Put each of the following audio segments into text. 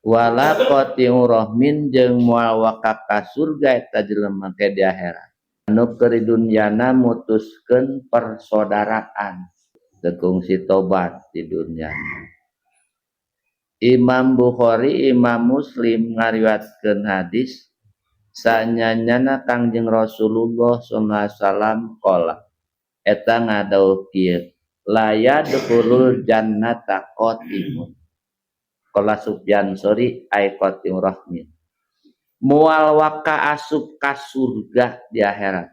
Wala qati'u rahmin jeung moal waka ka surga eta jelema ke di akhirat anu keur di dunyana mutuskeun persaudaraan, teu kungsi tobat di dunya. Imam Bukhari, Imam Muslim ngariwayatkeun hadis sanyanyana Kangjeng Rasulullah sallallahu alaihi wasallam qala, eta ngadawuh kieu, la yadkhulul jannata qatimun. Qala Sufyan Tsori ay qati'u rahmin, moal waka asup ka surga di akhirat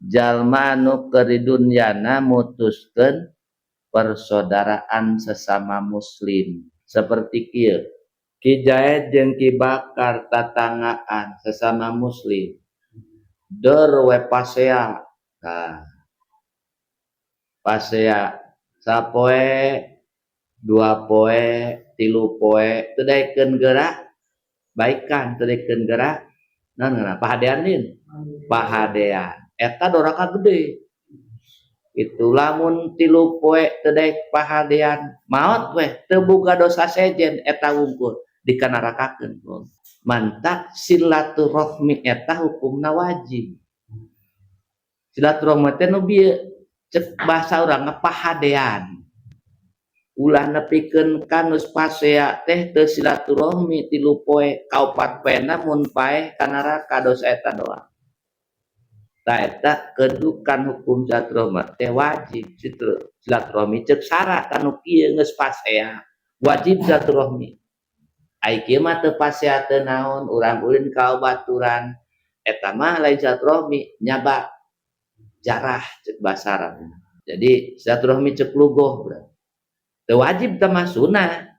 jalma anu keur di dunyana mutuskeun persaudaraan sesama muslim. Seperti kieu, Ki Jaid jeung Ki Bakar tatanggaan sesama muslim, dor we pasea. Nah, pasea sapoe, 2 poe, 3 poe, teu daekeun geura baikan, teu daekeun geura naon ngaranna, pahadean din, pahadean eta doraka gede itu. Lamun 3 poe teu daek pahadean, maot weh, teu boga dosa sejen, eta wungkul dikanarakakeun. Mantak silaturahmi eta hukumna wajib. Silaturahmi teh nu bieu, cek bahasa urang pahadean. Ulah nepikeun ka geus pasea teh teu silaturahmi 3 poe, kaopat poena mun paeh ka neraka, dosa eta doang. Tah, eta kedudukan hukum silaturahmi teh wajib. Silaturahmi cek syarat anu kieu, geus pasea wajib silaturahmi. Ai kieu mah teu pasea, teu naon, urang ulin ka baturan, eta mah lain silaturahmi, nyaba jarah cek bahasa Arab. Jadi silaturahmi cek lugoh berarti teu wajib teh mah sunah.